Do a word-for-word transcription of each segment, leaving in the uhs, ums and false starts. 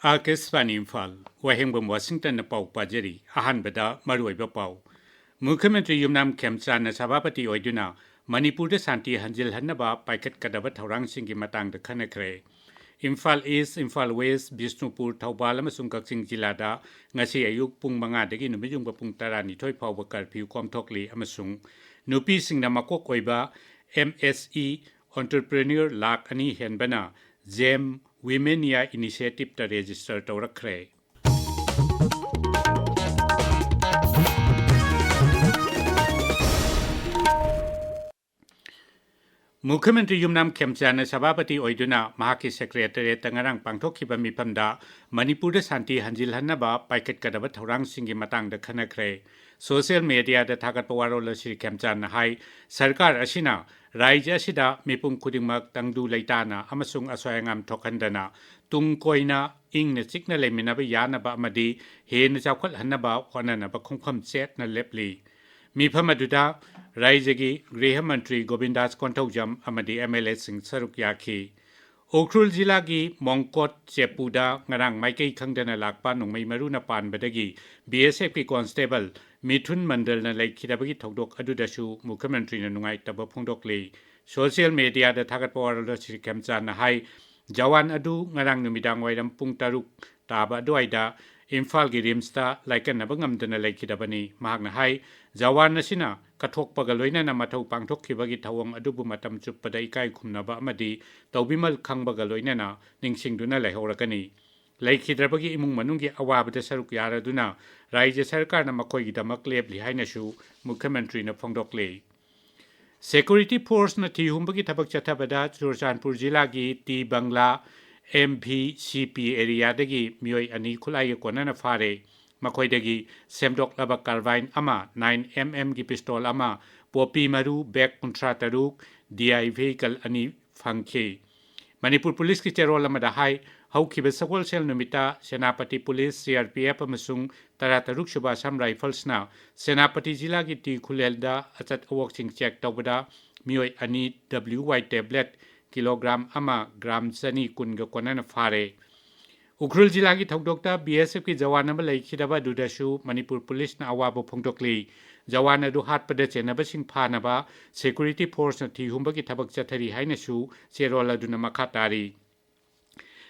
ꯑꯥꯀꯥꯁꯕꯥꯅꯤ ꯏꯝꯐꯥꯜ, ꯋꯥꯍꯦꯡꯕꯝ ꯋꯥꯁꯤꯡꯇꯟꯅ ꯄꯥꯎ ꯄꯥꯖꯔꯤ꯫ ꯑꯍꯥꯟꯕꯗ ꯃꯔꯨꯑꯣꯏꯕ ꯄꯥꯎ꯫ ꯃꯨꯈ꯭ꯌ ꯃꯟꯇ꯭ꯔꯤ ꯌꯨꯝꯅꯥꯝ ꯈꯦꯝꯆꯥꯟꯅ ꯁꯚꯥꯄꯇꯤ ꯑꯣꯏꯗꯨꯅ ꯃꯅꯤꯄꯨꯔꯗ ꯁꯥꯟꯇꯤ ꯍꯟꯖꯤꯜꯍꯟꯅꯕ ꯄꯥꯏꯈꯠꯀꯗꯕ ꯊꯧꯔꯥꯡꯁꯤꯡꯒꯤ ꯃꯇꯥꯡꯗ ꯈꯟꯅꯈ꯭ꯔꯦ꯫ ꯏꯝꯐꯥꯜ ꯏꯁ, ꯏꯝꯐꯥꯜ ꯋꯦꯁ, ꯕꯤꯁꯅꯨꯄꯨꯔ, ꯊꯧꯕꯥꯜ ꯑꯃꯁꯨꯡ ꯀꯛꯆꯤꯡ ꯖꯤꯂꯥꯗ ꯉꯁꯤ ꯑꯌꯨꯛ ꯄꯨꯡ ꯃꯉꯥꯗꯒꯤ ꯅꯨꯃꯤꯠ ꯌꯨꯡꯕ ꯄꯨꯡ ꯇꯔꯥꯅꯤꯊꯣꯏ ꯐꯥꯎꯕ ꯀꯔꯐ꯭ꯌꯨ ꯀꯣꯝꯊꯣꯛꯂꯤ ꯑꯃꯁꯨꯡ ꯅꯨꯄꯤꯁꯤꯡꯅ ꯃꯀꯣꯛ ꯑꯣꯏꯕ M S E entrepreneur lakh ꯑꯅꯤ ꯍꯦꯟꯕꯅ ꯖꯦꯝ ꯋꯤꯃꯦꯅꯤꯌꯥ ꯏꯅꯤꯁꯤꯌꯦꯇꯤꯞꯇ ꯔꯦꯖꯤꯁꯇꯔ ꯇꯧꯔꯛꯈ꯭ꯔꯦ꯫ ꯃꯨꯈ꯭ꯌ ꯃꯟꯇ꯭ꯔꯤ ꯌꯨꯝꯅꯥꯝ ꯈꯦꯝꯆꯥꯟꯅ ꯁꯚꯥꯄꯇꯤ ꯑꯣꯏꯗꯨꯅ ꯃꯍꯥꯛꯀꯤ ꯁꯦꯀ꯭ꯔꯦꯇꯔꯤꯌꯦꯠꯇ ꯉꯔꯥꯡ ꯄꯥꯡꯊꯣꯛꯈꯤꯕ ꯃꯤꯐꯝꯗ ꯃꯅꯤꯄꯨꯔꯗ ꯁꯥꯟꯇꯤ ꯍꯟꯖꯤꯜꯍꯟꯅꯕ ꯄꯥꯏꯈꯠꯀꯗꯕ ꯊꯧꯔꯥꯡꯁꯤꯡꯒꯤ ꯃꯇꯥꯡꯗ ꯈꯟꯅꯈ꯭ꯔꯦ꯫ ꯁꯣꯁꯤꯌꯦꯜ ꯃꯦꯗꯤꯌꯥꯗ ꯊꯥꯒꯠꯄ ꯋꯥꯔꯣꯜ ꯑꯁꯤꯗ ꯈꯦꯝꯆꯥꯟꯅ ꯍꯥꯏ, ꯁꯔꯀꯥꯔ ꯑꯁꯤꯅ ꯔꯥꯏꯖ꯭ꯌ ꯑꯁꯤꯗ ꯃꯤꯄꯨꯝ ꯈꯨꯗꯤꯡꯃꯛ ꯇꯪꯗꯨ ꯂꯩꯇꯥꯅ ꯑꯃꯁꯨꯡ ꯑꯁꯣꯏ ꯑꯉꯥꯝ ꯊꯣꯛꯍꯟꯗꯅ ꯇꯨꯡ ꯀꯣꯏꯅ ꯏꯪꯅ ꯆꯤꯛꯅ ꯂꯩꯃꯤꯟꯅꯕ ꯌꯥꯅꯕ ꯑꯃꯗꯤ ꯍꯦꯟꯅ ꯆꯥꯎꯈꯠꯍꯟꯅꯕ ꯍꯣꯠꯅꯅꯕ ꯈꯣꯡꯐꯝ ꯆꯦꯠꯅ ꯂꯦꯞꯂꯤ꯫ ꯃꯤꯐꯝ ꯑꯗꯨꯗ ꯔꯥꯏꯖ꯭ꯌꯒꯤ ꯒ꯭ꯔꯤꯍ ꯃꯟꯇ꯭ꯔꯤ ꯒꯣꯕꯤꯟꯗꯥꯁ ꯀꯣꯟꯊꯧꯖꯝ ꯑꯃꯗꯤ ꯑꯦꯝ ꯑꯦꯜ ꯑꯦꯁꯤꯡ ꯁꯔꯨꯛ ꯌꯥꯈꯤ꯫ ꯎꯈ꯭ꯔꯨꯜ ꯖꯤꯂꯥꯒꯤ ꯃꯣꯡꯀꯣꯠ ꯆꯦꯄꯨꯗ ꯉꯔꯥꯡ ꯃꯥꯏꯀꯩ ꯈꯪꯗꯅ ꯂꯥꯛꯄ ꯅꯣꯡꯃꯩ ꯃꯔꯨꯅ ꯄꯥꯟꯕꯗꯒꯤ ꯕꯤ ꯑꯦꯁ ꯑꯦꯐꯀꯤ ꯀꯣꯟꯁꯇꯦꯕꯜ ꯃꯤꯊꯨꯟ ꯃꯟꯗꯜꯅ ꯂꯩꯈꯤꯗꯕꯒꯤ ꯊꯧꯗꯣꯛ ꯑꯗꯨꯗꯁꯨ ꯃꯨꯈ꯭ꯌ ꯃꯟꯇ꯭ꯔꯤꯅ ꯅꯨꯡꯉꯥꯏꯇꯕ ꯐꯣꯡꯗꯣꯛꯂꯤ꯫ ꯁꯣꯁꯤꯌꯦꯜ ꯃꯦꯗꯤꯌꯥꯗ ꯊꯥꯒꯠꯄ ꯋꯥꯔꯣꯜꯗ ꯁ꯭ꯔꯤ ꯈꯦꯝꯆꯥꯟꯅ ꯍꯥꯏ, ꯖꯋꯥꯟ ꯑꯗꯨ ꯉꯔꯥꯡ ꯅꯨꯃꯤꯗꯥꯡ ꯋꯥꯏꯔꯝ ꯄꯨꯡ ꯇꯔꯨꯛ ꯇꯥꯕ ꯑꯗꯨꯋꯥꯏꯗ ꯏꯝꯐꯥꯜꯒꯤ ꯔꯤꯝꯁꯇ ꯂꯥꯏꯀꯠꯅꯕ ꯉꯝꯗꯅ ꯂꯩꯈꯤꯗꯕꯅꯤ꯫ ꯃꯍꯥꯛꯅ ꯍꯥꯏ, ꯖꯋꯥꯟ ꯑꯁꯤꯅ ꯀꯠꯊꯣꯛꯄꯒ ꯂꯣꯏꯅꯅ ꯃꯊꯧ ꯄꯥꯡꯊꯣꯛꯈꯤꯕꯒꯤ ꯊꯧꯑꯣꯡ ꯑꯗꯨꯕꯨ ꯃꯇꯝ ꯆꯨꯞꯄꯗ ꯏꯀꯥꯏ ꯈꯨꯝꯅꯕ ꯑꯃꯗꯤ ꯇꯧꯕꯤꯃꯜ ꯈꯪꯕꯒ ꯂꯣꯏꯅꯅ ꯅꯤꯡꯁꯤꯡꯗꯨꯅ ꯂꯩꯍꯧꯔꯒꯅꯤ꯫ ꯂꯩꯈꯤꯗ꯭ꯔꯕꯒꯤ ꯏꯃꯨꯡ ꯃꯅꯨꯡꯒꯤ ꯑꯋꯥꯕꯗ ꯁꯔꯨꯛ ꯌꯥꯔꯗꯨꯅ ꯔꯥꯏꯖ꯭ꯌ ꯁꯔꯀꯥꯔꯅ ꯃꯈꯣꯏꯒꯤꯗꯃꯛ ꯂꯦꯞꯂꯤ ꯍꯥꯏꯅꯁꯨ ꯃꯨꯈ꯭ꯌ ꯃꯟꯇ꯭ꯔꯤꯅ ꯐꯣꯡꯗꯣꯛꯂꯤ꯫ ꯁꯦꯀ꯭ꯌꯨꯔꯤꯇꯤ ꯐꯣꯔꯁꯅ ꯊꯤꯍꯨꯝꯕꯒꯤ ꯊꯕꯛ ꯆꯠꯊꯕꯗ ꯆꯨꯔꯆꯥꯟꯄꯨꯔ ꯖꯤꯂꯥꯒꯤ ꯇꯤ ꯕꯪꯂꯥ ꯑꯦꯝ ꯚꯤ ꯁꯤ ꯄꯤ ꯑꯦꯔꯤꯌꯥꯗꯒꯤ ꯃꯤꯑꯣꯏ ꯑꯅꯤ ꯈꯨꯠꯂꯥꯏꯒ ꯀꯣꯟꯅꯅ ꯐꯥꯔꯦ꯫ ꯃꯈꯣꯏꯗꯒꯤ ꯁꯦꯝꯗꯣꯛꯂꯕ ꯀꯥꯔꯕꯥꯏꯟ ꯑꯃ, ꯅꯥꯏꯟ ꯑꯦꯝ ꯑꯦꯝꯒꯤ ꯄꯤꯁꯇꯣꯜ ꯑꯃ, ꯄꯣꯄꯤ ꯃꯔꯨ ꯕꯦꯒ ꯀꯨꯟꯊ꯭ꯔꯥ ꯇꯔꯨꯛ, ꯗꯤ ꯑꯥꯏ ꯚꯤꯍꯤꯀꯜ ꯑꯅꯤ ꯐꯪꯈꯤ꯫ ꯃꯅꯤꯄꯨꯔ ꯄꯨꯂꯤꯁꯀꯤ ꯆꯦꯔꯣꯜ ꯑꯃꯗ ꯍꯥꯏ, ꯍꯧꯈꯤꯕ ꯁꯒꯣꯜꯁꯦꯜ ꯅꯨꯃꯤꯠꯇ Senapati police, C R P F ꯑꯃꯁꯨꯡ ꯇꯔꯥ ꯇꯔꯨꯛ ꯁꯨꯕ ꯑꯁꯥꯝ ꯔꯥꯏꯐꯜꯁꯅ ꯁꯦꯅꯥꯄꯇꯤ ꯖꯤꯂꯥꯒꯤ ꯇꯤ ꯈꯨꯂꯦꯜꯗ ꯑꯆꯠ ꯑꯋꯣꯛꯁꯤꯡ ꯆꯦꯛ ꯇꯧꯕꯗ ꯃꯤꯑꯣꯏ ꯑꯅꯤ ꯗꯕ꯭ꯂꯤꯌꯨ ꯋꯥꯏ ꯇꯦꯕ꯭ꯂꯦꯠ ꯀꯤꯂꯣꯒ꯭ꯔꯥꯝ ꯑꯃ ꯒ꯭ꯔꯥꯝ ꯆꯅꯤ ꯀꯨꯟꯒ ꯀꯣꯟꯅꯅ ꯐꯥꯔꯦ꯫ ꯎꯈ꯭ꯔꯨꯜ ꯖꯤꯂꯥꯒꯤ ꯊꯧꯗꯣꯛꯇ ꯕꯤ ꯑꯦꯁ ꯑꯦꯐꯀꯤ ꯖꯋꯥꯟ ꯑꯃ ꯂꯩꯈꯤꯗꯕ ꯑꯗꯨꯗꯁꯨ ꯃꯅꯤꯄꯨꯔ ꯄꯨꯂꯤꯁꯅ ꯑꯋꯥꯕ ꯐꯣꯡꯗꯣꯛꯂꯤ꯫ ꯖꯋꯥꯟ ꯑꯗꯨ ꯍꯥꯠꯄꯗ ꯆꯦꯟꯅꯕꯁꯤꯡ ꯐꯥꯅꯕ ꯁꯦꯀ꯭ꯌꯨꯔꯤꯇꯤ ꯐꯣꯔꯁꯅ ꯊꯤꯍꯨꯝꯕꯒꯤ ꯊꯕꯛ ꯆꯠꯊꯔꯤ ꯍꯥꯏꯅꯁꯨ ꯆꯦꯔꯣꯜ ꯑꯗꯨꯅ ꯃꯈꯥ ꯇꯥꯔꯤ꯫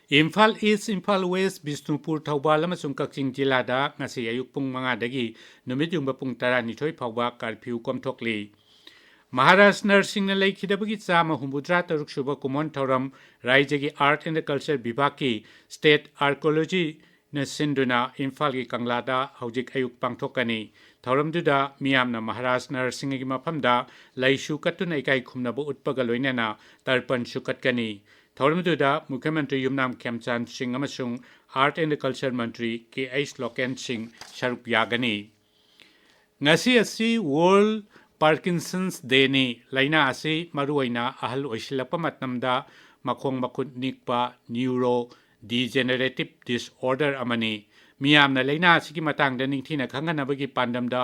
ꯏꯝꯐꯥꯜ ꯏꯁ, ꯏꯝꯐꯥꯜ ꯋꯦꯁ, ꯕꯤꯁꯅꯨꯄꯨꯔ, ꯊꯧꯕꯥꯜ ꯑꯃꯁꯨꯡ ꯀꯛꯆꯤꯡ ꯖꯤꯂꯥꯗ ꯉꯁꯤ ꯑꯌꯨꯛ ꯄꯨꯡ ꯃꯉꯥꯗꯒꯤ ꯅꯨꯃꯤꯠ ꯌꯨꯡꯕ ꯄꯨꯡ ꯇꯔꯥꯅꯤꯊꯣꯏ ꯐꯥꯎꯕ ꯀꯥꯔꯐ꯭ꯌꯨ ꯀꯣꯝꯊꯣꯛꯂꯤ꯫ ꯃꯍꯥꯔꯥꯖ ꯅꯔꯁꯤꯡꯅ ꯂꯩꯈꯤꯗꯕꯒꯤ ꯆꯥꯝꯃ ꯍꯨꯝꯐꯨꯇꯔꯥ ꯇꯔꯨꯛ ꯁꯨꯕ ꯀꯨꯝꯑꯣꯟ ꯊꯧꯔꯝ ꯔꯥꯏꯖ꯭ꯌꯒꯤ ꯑꯥꯔꯠ ꯑꯦꯟ ꯀꯜꯆꯔ ꯕꯤꯚꯥꯒꯀꯤ ꯁ꯭ꯇꯦꯠ ꯑꯥꯔꯀꯤꯑꯣꯂꯣꯖꯤꯅ ꯁꯤꯟꯗꯨꯅ ꯏꯝꯐꯥꯜꯒꯤ ꯀꯪꯂꯥꯗ ꯍꯧꯖꯤꯛ ꯑꯌꯨꯛ ꯄꯥꯡꯊꯣꯛꯀꯅꯤ꯫ ꯊꯧꯔꯝꯗꯨꯗ ꯃꯤꯌꯥꯝꯅ ꯃꯍꯥꯔꯥꯖ ꯅꯔꯁꯤꯡꯒꯤ ꯃꯐꯝꯗ ꯂꯩꯁꯨ ꯀꯠꯇꯨꯅ ꯏꯀꯥꯏ ꯈꯨꯝꯅꯕ ꯎꯠꯄꯒ ꯂꯣꯏꯅꯅ ꯇꯔꯄꯟꯁꯨ ꯀꯠꯀꯅꯤ꯫ ꯊꯧꯔꯝꯗꯨꯗ ꯃꯨꯈ꯭ꯌ ꯃꯟꯇ꯭ꯔꯤ ꯌꯨꯝꯅꯥꯝ ꯈꯦꯝꯆꯥꯟ ꯁꯤꯡ ꯑꯃꯁꯨꯡ art and culture Mantri K H local ꯁꯤꯡ ꯁꯔꯨꯛ ꯌꯥꯒꯅꯤ꯫ ꯉꯁꯤ ꯑꯁꯤ ꯋꯥꯔꯜꯗ ꯄꯥꯔꯀꯤꯟꯁꯟꯁ ꯗꯦꯅꯤ꯫ ꯂꯥꯏꯅꯥ ꯑꯁꯤ ꯃꯔꯨꯑꯣꯏꯅ ꯑꯍꯜ ꯑꯣꯏꯁꯤꯜꯂꯛꯄ ꯃꯇꯝꯗ ꯃꯈꯣꯡ ꯃꯈꯨꯠ ꯅꯤꯛꯄ, ꯅ꯭ꯌꯨꯔꯣ ꯗꯤꯖꯦꯅꯦꯔꯦꯇꯤꯚ ꯗꯤꯁꯑꯣꯔꯗꯔ ꯑꯃꯅꯤ꯫ ꯃꯤꯌꯥꯝꯅ ꯂꯥꯏꯅꯥ ꯑꯁꯤꯒꯤ ꯃꯇꯥꯡꯗ ꯅꯤꯡꯊꯤꯅ ꯈꯪꯍꯟꯅꯕꯒꯤ ꯄꯥꯟꯗꯝꯗ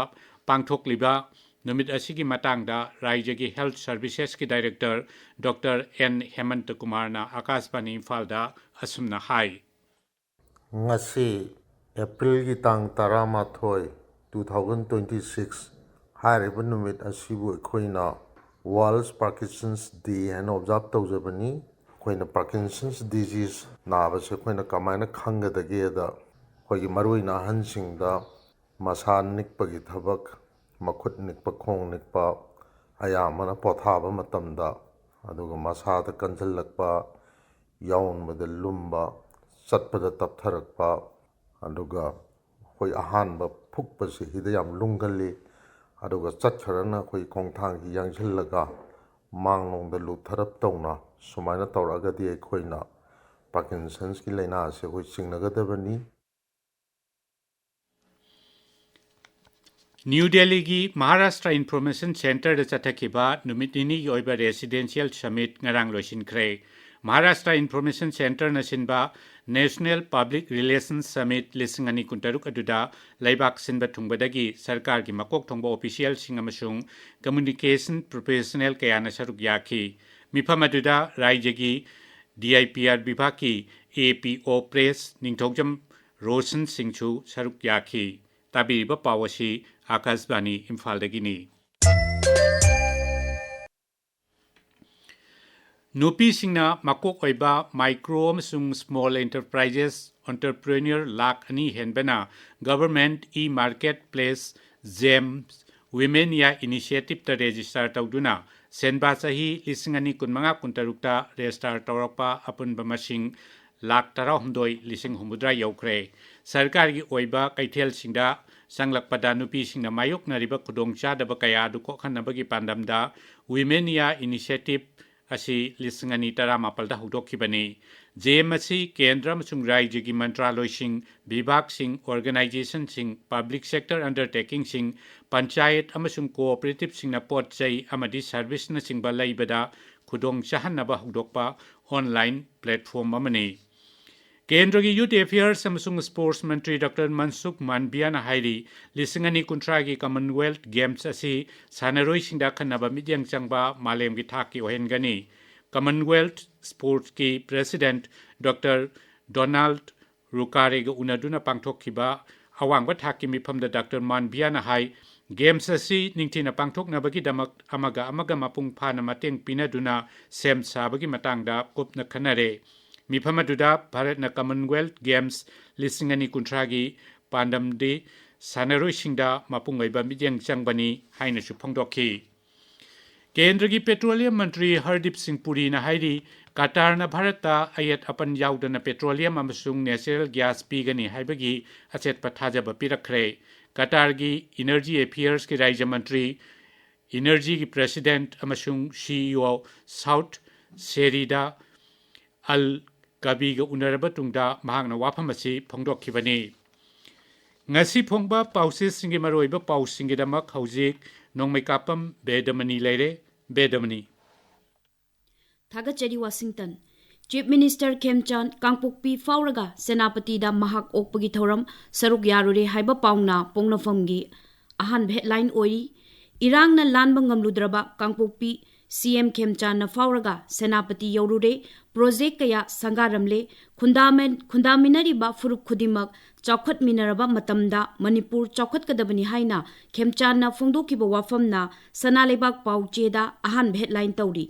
ꯄꯥꯡꯊꯣꯛꯂꯤꯕ ꯅꯨꯃꯤꯠ ꯑꯁꯤꯒꯤ ꯃꯇꯥꯡꯗ ꯔꯥꯏꯖ꯭ꯌꯒꯤ ꯍꯦꯜꯊ ꯁꯔꯚꯤꯁꯦꯁꯀꯤ ꯗꯥꯏꯔꯦꯛꯇꯔ ꯗꯣꯛꯇꯔ ꯑꯦꯟ ꯍꯦꯃꯟꯇ ꯀꯨꯃꯥꯔꯅ ꯑꯀꯥꯁꯕꯥꯅꯤ ꯏꯝꯐꯥꯜꯗ ꯑꯁꯨꯝꯅ ꯍꯥꯏ꯫ ꯉꯁꯤ ꯑꯦꯄ꯭ꯔꯤꯜꯒꯤ ꯇꯥꯡ ꯇꯔꯥꯃꯥꯊꯣꯏ, two thousand twenty six ꯍꯥꯏꯔꯤꯕ ꯅꯨꯃꯤꯠ ꯑꯁꯤꯕꯨ ꯑꯩꯈꯣꯏꯅ ꯋꯥꯔꯜꯗ ꯄꯥꯔꯀꯤꯟꯁꯟꯁ ꯗꯦ ꯍꯥꯏꯅ ꯑꯣꯕꯖꯥꯔꯕ ꯇꯧꯖꯕꯅꯤ꯫ ꯑꯩꯈꯣꯏꯅ ꯄꯥꯔꯀꯤꯟꯁꯟꯁ ꯗꯤꯖꯤꯁ ꯅꯥꯕꯁꯦ ꯑꯩꯈꯣꯏꯅ ꯀꯃꯥꯏꯅ ꯈꯪꯒꯗꯒꯦꯗ, ꯑꯩꯈꯣꯏꯒꯤ ꯃꯔꯨꯑꯣꯏꯅ ꯑꯍꯟꯁꯤꯡꯗ ꯃꯁꯥ ꯅꯤꯛꯄꯒꯤ ꯊꯕꯛ, ꯃꯈꯨꯠ ꯅꯤꯛꯄ, ꯈꯣꯡ ꯅꯤꯛꯄ, ꯑꯌꯥꯝꯕꯅ ꯄꯣꯊꯥꯕ ꯃꯇꯝꯗ, ꯑꯗꯨꯒ ꯃꯁꯥꯗ ꯀꯟꯁꯤꯜꯂꯛꯄ, ꯌꯥꯎꯟꯕꯗ ꯂꯨꯝꯕ, ꯆꯠꯄꯗ ꯇꯞꯊꯔꯛꯄ, ꯑꯗꯨꯒ ꯑꯩꯈꯣꯏ ꯑꯍꯥꯟꯕ ꯐꯨꯛꯄꯁꯤ ꯁꯤꯗ ꯌꯥꯝ ꯂꯨꯝꯒꯜꯂꯤ꯫ ꯑꯗꯨꯒ ꯆꯠꯈ꯭ꯔꯒꯅ ꯑꯩꯈꯣꯏ ꯈꯣꯡꯊꯥꯡꯁꯤ ꯌꯥꯡꯁꯤꯜꯂꯒ ꯃꯥꯡꯂꯣꯝꯗ ꯂꯨꯞꯊꯔꯞ ꯇꯧꯅ ꯁꯨꯃꯥꯏꯅ ꯇꯧꯔꯛꯑꯒꯗꯤ ꯑꯩꯈꯣꯏꯅ ꯄꯥꯔꯀꯤꯟꯁꯟꯁꯀꯤ ꯂꯥꯏꯅꯥ ꯑꯁꯤ ꯑꯩꯈꯣꯏ ꯆꯤꯡꯅꯒꯗꯕꯅꯤ꯫ ꯅ꯭ꯌꯨ ꯗꯦꯜꯂꯤꯒꯤ ꯃꯍꯥꯔꯥꯁꯇ꯭ꯔ ꯏꯟꯐꯣꯔꯃꯦꯁꯟ ꯁꯦꯟꯇꯔꯗ ꯆꯠꯊꯈꯤꯕ ꯅꯨꯃꯤꯠ ꯅꯤꯅꯤꯒꯤ ꯑꯣꯏꯕ ꯔꯦꯁꯤꯗꯦꯟꯁꯤꯌꯦꯜ ꯁꯃꯤꯠ ꯉꯔꯥꯡ ꯂꯣꯏꯁꯤꯟꯈ꯭ꯔꯦ꯫ ꯃꯍꯥꯔꯥꯁꯇ꯭ꯔ ꯏꯟꯐꯣꯔꯃꯦꯁꯟ ꯁꯦꯟꯇꯔꯅ ꯁꯤꯟꯕ ꯅꯦꯁꯅꯦꯜ ꯄꯕ꯭ꯂꯤꯛ ꯔꯤꯂꯦꯁꯟꯁ ꯁꯃꯤꯠ ꯂꯤꯁꯤꯡ ꯑꯅꯤ ꯀꯨꯟꯇꯔꯨꯛ ꯑꯗꯨꯗ ꯂꯩꯕꯥꯛ ꯁꯤꯟꯕ ꯊꯨꯡꯕꯗꯒꯤ ꯁꯔꯀꯥꯔꯒꯤ ꯃꯀꯣꯛ ꯊꯣꯡꯕ ꯑꯣꯐꯤꯁꯤꯌꯦꯜꯁꯤꯡ ꯑꯃꯁꯨꯡ ꯀꯝꯃ꯭ꯌꯨꯅꯤꯀꯦꯁꯟ ꯄ꯭ꯔꯣꯐꯦꯁꯅꯦꯜ ꯀꯌꯥꯅ ꯁꯔꯨꯛ ꯌꯥꯈꯤ꯫ ꯃꯤꯐꯝ ꯑꯗꯨꯗ ꯔꯥꯏꯖ꯭ꯌꯒꯤ DIPR ꯕꯤꯚꯥꯒꯀꯤ APO Press ꯅꯤꯡꯊꯧꯖꯝ ꯔꯣꯁꯟ ꯁꯤꯡꯁꯨ ꯁꯔꯨꯛ ꯌꯥꯈꯤ꯫ ꯇꯥꯕꯤꯔꯤꯕ ꯄꯥꯎ ꯑꯁꯤ ꯑꯥꯀꯥꯁꯕꯥꯅꯤ ꯏꯝꯐꯥꯜꯗꯒꯤꯅꯤ꯫ ꯅꯨꯄꯤꯁꯤꯡꯅ ꯃꯀꯣꯛ ꯑꯣꯏꯕ micro ꯑꯃꯁꯨꯡ small enterprises entrepreneur ꯂꯥꯈ ꯑꯅꯤ ꯍꯦꯟꯕꯅ Government e-market place GeM Women India Initiative ꯇ register ꯇꯧꯗꯨꯅ ꯁꯦꯟꯕꯥ ꯆꯍꯤ ꯂꯤꯁꯤꯡ ꯑꯅꯤ ꯀꯨꯟꯃꯉꯥ ꯀꯨꯟꯇꯔꯨꯛꯇ register ꯇꯧꯔꯛꯄ ꯑꯄꯨꯟꯕ ꯃꯁꯤꯡ ꯂꯥꯈ ꯇꯔꯥꯍꯨꯝꯗꯣꯏ ꯂꯤꯁꯤꯡ ꯍꯨꯝꯐꯨꯇꯔꯥ ꯌꯧꯈ꯭ꯔꯦ꯫ ꯁꯔꯀꯥꯔꯒꯤ ꯑꯣꯏꯕ ꯀꯩꯊꯦꯜꯁꯤꯡꯗ ꯆꯪꯂꯛꯄꯗ ꯅꯨꯄꯤꯁꯤꯡꯅ ꯃꯥꯌꯣꯛꯅꯔꯤꯕ ꯈꯨꯗꯣꯡꯆꯥꯗꯕ ꯀꯌꯥ ꯑꯗꯨ ꯀꯣꯛꯍꯟꯅꯕꯒꯤ ꯄꯥꯟꯗꯝꯗ Women India Initiative ꯑꯁꯤ ꯂꯤꯁꯤꯡ ꯑꯅꯤ ꯇꯔꯥꯃꯥꯄꯜꯗ ꯍꯧꯗꯣꯛꯈꯤꯕꯅꯤ꯫ GeM ꯑꯁꯤ ꯀꯦꯟꯗ꯭ꯔ ꯑꯃꯁꯨꯡ ꯔꯥꯖ꯭ꯌꯒꯤ ꯃꯟꯇ꯭ꯔꯥꯂꯣꯏꯁꯤꯡ, ꯕꯤꯚꯥꯒꯁꯤꯡ, organizationꯁꯤꯡ, public sector undertakingꯁꯤꯡ, ꯄꯟꯆꯥꯌꯠ ꯑꯃꯁꯨꯡ cooperativeꯁꯤꯡꯅ ꯄꯣꯠ ꯆꯩ ꯑꯃꯗꯤ serviceꯅꯆꯤꯡꯕ ꯂꯩꯕꯗ ꯈꯨꯗꯣꯡ ꯆꯥꯍꯟꯅꯕ ꯍꯧꯗꯣꯛꯄ online platform ꯑꯃꯅꯤ꯫ ꯀꯦꯟꯗ꯭ꯔꯒꯤ Youth Affairs ꯑꯃꯁꯨꯡ Sports ꯃꯟꯇ꯭ꯔꯤ ꯗꯣꯛꯇꯔ ꯃꯟꯁꯨꯈ ꯃꯥꯟꯗꯤꯌꯥꯅ ꯍꯥꯏꯔꯤ, ꯂꯤꯁꯤꯡ ꯑꯅꯤ ꯀꯨꯟꯊ꯭ꯔꯥꯒꯤ Commonwealth Games ꯑꯁꯤ ꯁꯥꯟꯅꯔꯣꯏꯁꯤꯡꯗ ꯑꯈꯟꯅꯕ ꯃꯤꯠꯌꯦꯡ ꯆꯪꯕ ꯃꯥꯂꯦꯝꯒꯤ ꯊꯥꯛꯀꯤ ꯑꯣꯏꯍꯟꯒꯅꯤ꯫ Commonwealth Sportsꯀꯤ President ꯗꯣꯛꯇꯔ ꯗꯣꯅꯥꯜꯗ ꯔꯨꯀꯥꯔꯦꯒ ꯎꯅꯗꯨꯅ ꯄꯥꯡꯊꯣꯛꯈꯤꯕ ꯑꯋꯥꯡꯕ ꯊꯥꯛꯀꯤ ꯃꯤꯐꯝꯗ ꯗꯣꯛꯇꯔ ꯃꯥꯟꯗꯤꯌꯥꯅ ꯍꯥꯏ, Games ꯑꯁꯤ ꯅꯤꯡꯊꯤꯅ ꯄꯥꯡꯊꯣꯛꯅꯕꯒꯤꯗꯃꯛ ꯑꯃꯒ ꯑꯃꯒ ꯃꯄꯨꯡ ꯐꯥꯅ ꯃꯇꯦꯡ ꯄꯤꯅꯗꯨꯅ ꯁꯦꯝ ꯁꯥꯕꯒꯤ ꯃꯇꯥꯡꯗ ꯀꯨꯞꯅ ꯈꯟꯅꯔꯦ꯫ ꯃꯤꯐꯝ ꯑꯗꯨꯗ ꯚꯥꯔꯠꯅ Commonwealth Games ꯂꯤꯁꯤꯡ ꯑꯅꯤ ꯀꯨꯟꯊ꯭ꯔꯥꯒꯤ ꯄꯥꯟꯗꯝꯗꯤ ꯁꯥꯟꯅꯔꯣꯏꯁꯤꯡꯗ ꯃꯄꯨꯡ ꯑꯣꯏꯕ ꯃꯤꯠꯌꯦꯡ ꯆꯪꯕꯅꯤ ꯍꯥꯏꯅꯁꯨ ꯐꯣꯡꯗꯣꯛꯈꯤ꯫ ꯀꯦꯟꯗ꯭ꯔꯒꯤ Petroleum ꯃꯟꯇ꯭ꯔꯤ ꯍꯔꯗꯤꯞ ꯁꯤꯡ ꯄꯨꯔꯤꯅ ꯍꯥꯏꯔꯤ, ꯀꯇꯥꯔꯅ ꯚꯥꯔꯠꯇ ꯑꯌꯦꯠ ꯑꯄꯟ ꯌꯥꯎꯗꯅ petroleum ꯑꯃꯁꯨꯡ natural gas ꯄꯤꯒꯅꯤ ꯍꯥꯏꯕꯒꯤ ꯑꯆꯦꯠꯄ ꯊꯥꯖꯕ ꯄꯤꯔꯛꯈ꯭ꯔꯦ꯫ ꯀꯇꯥꯔꯒꯤ Energy Affairsꯀꯤ ꯔꯥꯖ꯭ꯌ ꯃꯟꯇ꯭ꯔꯤ, Energyꯒꯤ President ꯑꯃꯁꯨꯡ CEO ꯁꯥꯎꯗ ꯁꯦꯔꯤꯗ ꯑꯜ ꯀꯕꯤꯒ ꯎꯅꯔꯕ ꯇꯨꯡꯗ ꯃꯍꯥꯛꯅ ꯋꯥꯐꯝ ꯑꯁꯤ ꯐꯣꯡꯗꯣꯛꯈꯤꯕꯅꯤ꯫ ꯉꯁꯤ ꯐꯣꯡꯕ ꯄꯥꯎꯆꯦꯁꯤꯡꯒꯤ ꯃꯔꯨꯑꯣꯏꯕ ꯄꯥꯎꯁꯤꯡꯒꯤꯗꯃꯛ ꯍꯧꯖꯤꯛ ꯅꯣꯡꯃꯩ ꯀꯥꯞꯄꯝ ꯕꯦꯗꯃꯅꯤ ꯂꯩꯔꯦ꯫ ꯕꯦꯗꯃꯅꯤ꯫ ꯊꯥꯒꯠꯆꯔꯤ, ꯋꯥꯁꯤꯡꯇꯟ꯫ Chief Minister ꯈꯦꯝꯆꯥꯟ ꯀꯥꯡꯄꯣꯛꯄꯤ ꯐꯥꯎꯔꯒ ꯁꯦꯅꯥꯄꯇꯤꯗ ꯃꯍꯥꯛ ꯑꯣꯛꯄꯒꯤ ꯊꯧꯔꯝ ꯁꯔꯨꯛ ꯌꯥꯔꯨꯔꯦ ꯍꯥꯏꯕ ꯄꯥꯎꯅ ꯄꯣꯛꯅꯐꯝꯒꯤ ꯑꯍꯥꯟꯕ headline ꯑꯣꯏꯔꯤ꯫ ꯏꯔꯥꯡꯅ ꯂꯥꯟꯕ ꯉꯝꯂꯨꯗ꯭ꯔꯕ ꯀꯥꯡꯄꯣꯛꯄꯤ ꯁꯤ ꯑꯦꯝ ꯈꯦꯝꯆꯥꯟꯅ ꯐꯥꯎꯔꯒ ꯁꯦꯅꯥꯄꯇꯤ ꯌꯧꯔꯨꯔꯦ꯫ ꯄ꯭ꯔꯣꯖꯦꯛ ꯀꯌꯥ ꯁꯪꯒꯥꯔꯝꯂꯦ꯫ ꯈꯨꯟꯗꯥꯃꯦꯟ-, ꯈꯨꯟꯗꯥꯃꯤꯟꯅꯔꯤꯕ ꯐꯨꯔꯨꯞ ꯈꯨꯗꯤꯡꯃꯛ ꯆꯥꯎꯈꯠꯃꯤꯟꯅꯔꯕ ꯃꯇꯝꯗ ꯃꯅꯤꯄꯨꯔ ꯆꯥꯎꯈꯠꯀꯗꯕꯅꯤ ꯍꯥꯏꯅ ꯈꯦꯝꯆꯥꯟꯅ ꯐꯣꯡꯗꯣꯛꯈꯤꯕ ꯋꯥꯐꯝꯅ ꯁꯅꯥ ꯂꯩꯕꯥꯛ ꯄꯥꯎ ꯆꯦꯗ ꯑꯍꯥꯟꯕ ꯍꯦꯗꯂꯥꯏꯟ ꯇꯧꯔꯤ꯫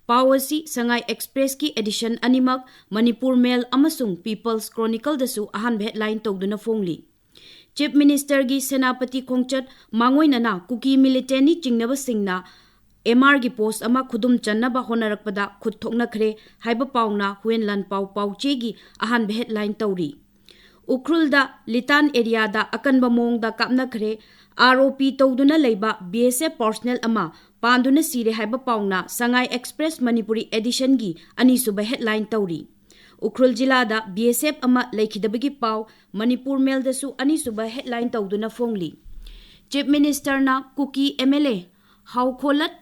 ꯄꯥꯎ ꯑꯁꯤ ꯁꯉꯥꯏ ꯑꯦꯛꯁꯄ꯭ꯔꯦꯁꯀꯤ ꯑꯦꯗꯤꯁꯟ ꯑꯅꯤꯃꯛ, ꯃꯅꯤꯄꯨꯔ ꯃꯦꯜ ꯑꯃꯁꯨꯡ ꯄꯤꯄꯜꯁ ꯀ꯭ꯔꯣꯅꯤꯀꯜꯗꯁꯨ ꯑꯍꯥꯟꯕ ꯍꯦꯗꯂꯥꯏꯟ ꯇꯧꯗꯨꯅ ꯐꯣꯡꯂꯤ꯫ ꯆꯤꯐ ꯃꯤꯅꯤꯁꯇꯔꯒꯤ ꯁꯦꯅꯥꯄꯇꯤ ꯈꯣꯡꯆꯠ ꯃꯥꯡꯑꯣꯏꯅꯅ ꯀꯨꯀꯤ ꯃꯤꯂꯤꯇꯦꯟꯅꯤ ꯆꯤꯡꯅꯕꯁꯤꯡꯅ ꯑꯦꯝ ꯑꯥꯔꯒꯤ ꯄꯣꯁ ꯑꯃ ꯈꯨꯗꯨꯝ ꯆꯟꯅꯕ ꯍꯣꯠꯅꯔꯛꯄꯗ ꯈꯨꯠ ꯊꯣꯛꯅꯈ꯭ꯔꯦ ꯍꯥꯏꯕ ꯄꯥꯎꯅ ꯍꯨꯌꯦꯟ ꯂꯥꯟꯄꯥꯎ ꯄꯥꯎꯆꯦꯒꯤ ꯑꯍꯥꯟꯕ ꯍꯦꯗꯂꯥꯏꯟ ꯇꯧꯔꯤ꯫ ꯎꯈ꯭ꯔꯨꯜꯗ ꯂꯤꯇꯥꯟ ꯑꯦꯔꯤꯌꯥꯗ ꯑꯀꯟꯕ ꯃꯑꯣꯡꯗ ꯀꯥꯞꯅꯈ꯭ꯔꯦ꯫ ꯑꯥꯔ ꯑꯣ ꯄꯤ ꯇꯧꯗꯨꯅ ꯂꯩꯕ ꯕꯤ ꯑꯦꯁ ꯑꯦꯐ ꯄꯥꯔꯁꯅꯦꯜ ꯑꯃ ꯄꯥꯟꯗꯨꯅ ꯁꯤꯔꯦ ꯍꯥꯏꯕ ꯄꯥꯎꯅ ꯁꯉꯥꯏ ꯑꯦꯛꯁꯄ꯭ꯔꯦꯁ ꯃꯅꯤꯄꯨꯔꯤ ꯑꯦꯗꯤꯁꯟꯒꯤ ꯑꯅꯤꯁꯨꯕ ꯍꯦꯗꯂꯥꯏꯟ ꯇꯧꯔꯤ꯫ ꯎꯈ꯭ꯔꯨꯜ ꯖꯤꯂꯥꯗ ꯕꯤ ꯑꯦꯁ ꯑꯦꯐ ꯑꯃ ꯂꯩꯈꯤꯗꯕꯒꯤ ꯄꯥꯎ ꯃꯅꯤꯄꯨꯔ ꯃꯦꯜꯗꯁꯨ ꯑꯅꯤꯁꯨꯕ ꯍꯦꯗꯂꯥꯏꯟ ꯇꯧꯗꯨꯅ ꯐꯣꯡꯂꯤ꯫ ꯆꯤꯐ ꯃꯤꯅꯤꯁꯇꯔꯅ ꯀꯨꯀꯤ ꯑꯦꯝ ꯑꯦꯜ ꯑꯦ ꯍꯥꯎꯈꯣꯂꯠ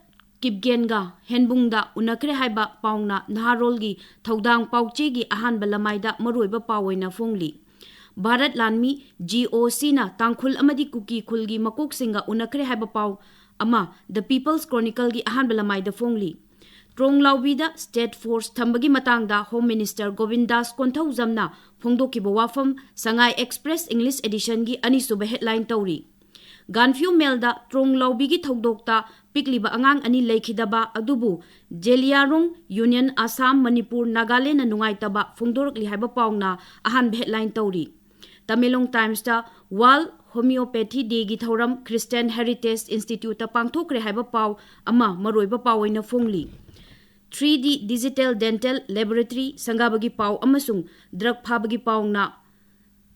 ꯀꯤꯞꯒꯦꯟꯒ ꯍꯦꯟꯕꯨꯡꯗ ꯎꯅꯈ꯭ꯔꯦ ꯍꯥꯏꯕ ꯄꯥꯎꯅ ꯅꯍꯥꯔꯣꯜꯒꯤ ꯊꯧꯗꯥꯡ ꯄꯥꯎꯆꯦꯒꯤ ꯑꯍꯥꯟꯕ ꯂꯃꯥꯏꯗ ꯃꯔꯨꯑꯣꯏꯕ ꯄꯥꯎ ꯑꯣꯏꯅ ꯐꯣꯡꯂꯤ꯫ ꯚꯥꯔꯠ ꯂꯥꯟꯃꯤ ꯖꯤ ꯑꯣ ꯁꯤꯅ ꯇꯥꯡꯈꯨꯜ ꯑꯃꯗꯤ ꯀꯨꯀꯤ ꯈꯨꯜꯒꯤ ꯃꯀꯣꯛꯁꯤꯡꯒ ꯎꯅꯈ꯭ꯔꯦ ꯍꯥꯏꯕ ꯄꯥꯎ ꯑꯃ ꯗ ꯄꯤꯄꯜꯁ ꯀ꯭ꯔꯣꯅꯤꯀꯜꯒꯤ ꯑꯍꯥꯟꯕ ꯂꯃꯥꯏꯗ ꯐꯣꯡꯂꯤ꯫ ꯇ꯭ꯔꯣꯡꯂꯥꯎꯕꯤꯗ ꯁ꯭ꯇꯦꯠ ꯐꯣꯔꯁ ꯊꯝꯕꯒꯤ ꯃꯇꯥꯡꯗ ꯍꯣꯝ ꯃꯤꯅꯤꯁꯇꯔ ꯒꯣꯕꯤꯟꯗꯥꯁ ꯀꯣꯟꯊꯧꯖꯝꯅ ꯐꯣꯡꯗꯣꯛꯈꯤꯕ ꯋꯥꯐꯝ ꯁꯉꯥꯏ ꯑꯦꯛꯁꯄ꯭ꯔꯦꯁ ꯏꯪꯂꯤꯁ ꯑꯦꯗꯤꯁꯟꯒꯤ ꯑꯅꯤꯁꯨꯕ ꯍꯦꯗꯂꯥꯏꯟ ꯇꯧꯔꯤ꯫ ꯒꯥꯟꯐ꯭ꯌꯨ ꯃꯦꯜꯗ ꯇ꯭ꯔꯣꯡꯂꯥꯎꯕꯤꯒꯤ ꯊꯧꯗꯣꯛꯇ ꯄꯤꯛꯂꯤꯕ ꯑꯉꯥꯡ ꯑꯅꯤ ꯂꯩꯈꯤꯗꯕ ꯑꯗꯨꯕꯨ ꯖꯦꯂꯤꯌꯥꯔꯣꯡ ꯌꯨꯅꯤꯌꯟ ꯑꯁꯥꯝ, ꯃꯅꯤꯄꯨꯔ, ꯅꯥꯒꯥꯂꯦꯟꯗꯅ ꯅꯨꯡꯉꯥꯏꯇꯕ ꯐꯣꯡꯗꯣꯔꯛꯂꯤ ꯍꯥꯏꯕ ꯄꯥꯎꯅ ꯑꯍꯥꯟꯕ ꯍꯦꯗꯂꯥꯏꯟ ꯇꯧꯔꯤ꯫ ꯇꯃꯦꯡꯂꯣꯡ ꯇꯥꯏꯝꯁꯇ ꯋꯥꯔꯜꯗ ꯍꯣꯃꯤꯑꯣꯄꯦꯊꯤ ꯗꯦꯒꯤ ꯊꯧꯔꯝ ꯈ꯭ꯔꯤꯁꯇꯤꯌꯟ ꯍꯦꯔꯤꯇꯦꯖ ꯏꯟꯁꯇꯤꯇ꯭ꯌꯨꯠꯇ ꯄꯥꯡꯊꯣꯛꯈ꯭ꯔꯦ ꯍꯥꯏꯕ ꯄꯥꯎ ꯑꯃ ꯃꯔꯨꯑꯣꯏꯕ ꯄꯥꯎ ꯑꯣꯏꯅ ꯐꯣꯡꯂꯤ꯫ ꯊ꯭ꯔꯤ ꯗꯤ ꯗꯤꯖꯤꯇꯦꯜ ꯗꯦꯟꯇꯦꯜ ꯂꯦꯕꯣꯔꯦꯇꯔꯤ ꯁꯪꯒꯥꯕꯒꯤ ꯄꯥꯎ ꯑꯃꯁꯨꯡ ꯗ꯭ꯔꯒ ꯐꯥꯕꯒꯤ ꯄꯥꯎꯅ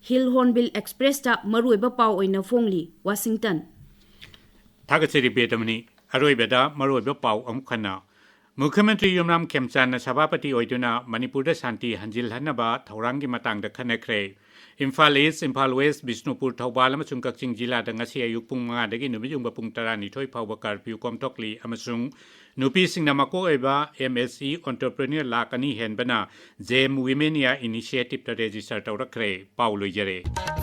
ꯍꯤꯜ ꯍꯣꯔꯟꯕꯤꯜ ꯑꯦꯛꯁꯄ꯭ꯔꯦꯁꯇ ꯃꯔꯨꯑꯣꯏꯕ ꯄꯥꯎ ꯑꯣꯏꯅ ꯐꯣꯡꯂꯤ꯫ ꯋꯥꯁꯤꯡꯇꯟ꯫ ꯊꯥꯒꯠꯆꯔꯤ ꯕꯦꯗꯃꯅꯤ꯫ ꯑꯔꯣꯏꯕꯗ ꯃꯔꯨꯑꯣꯏꯕ ꯄꯥꯎ ꯑꯃꯨꯛ ꯍꯟꯅ꯫ ꯃꯨꯈ꯭ꯌ ꯃꯟꯇ꯭ꯔꯤ ꯌꯨꯝꯅꯥꯝ ꯈꯦꯝꯆꯥꯟꯅ ꯁꯚꯥꯄꯇꯤ ꯑꯣꯏꯗꯨꯅ ꯃꯅꯤꯄꯨꯔꯗ ꯁꯥꯟꯇꯤ ꯍꯟꯖꯤꯜꯍꯟꯅꯕ ꯊꯧꯔꯥꯡꯒꯤ ꯃꯇꯥꯡꯗ ꯈꯟꯅꯈ꯭ꯔꯦ꯫ ꯏꯝꯐꯥꯜ ꯏꯁ, ꯏꯝꯐꯥꯜ ꯋꯦꯁ, ꯕꯤꯁꯅꯨꯄꯨꯔ, ꯊꯧꯕꯥꯜ ꯑꯃꯁꯨꯡ ꯀꯛꯆꯤꯡ ꯖꯤꯂꯥꯗ ꯉꯁꯤ ꯑꯌꯨꯛ ꯄꯨꯡ ꯃꯉꯥꯗꯒꯤ ꯅꯨꯃꯤꯠ ꯌꯨꯡꯕ ꯄꯨꯡ ꯇꯔꯥꯅꯤꯊꯣꯏ ꯐꯥꯎꯕ ꯀꯥꯔꯐ꯭ꯌꯨ ꯀꯣꯝꯊꯣꯛꯂꯤ ꯑꯃꯁꯨꯡ ꯅꯨꯄꯤꯁꯤꯡꯅ ꯃꯀꯣꯛ ꯑꯣꯏꯕ ꯑꯦꯝ ꯑꯦꯁ ꯏ ꯑꯣꯟꯇꯔꯄ꯭ꯔꯤꯅ꯭ꯌꯨꯔ ꯂꯥꯈ ꯑꯅꯤ ꯍꯦꯟꯕꯅ ꯖꯦꯝ ꯋꯤꯃꯦꯟ ꯏꯟꯗꯤꯌꯥ ꯏꯅꯤꯁꯤꯌꯦꯇꯤꯚꯇ ꯔꯦꯖꯤꯁꯇꯔ ꯇꯧꯔꯛꯈ꯭ꯔꯦ꯫ ꯄꯥꯎ ꯂꯣꯏꯖꯔꯦ꯫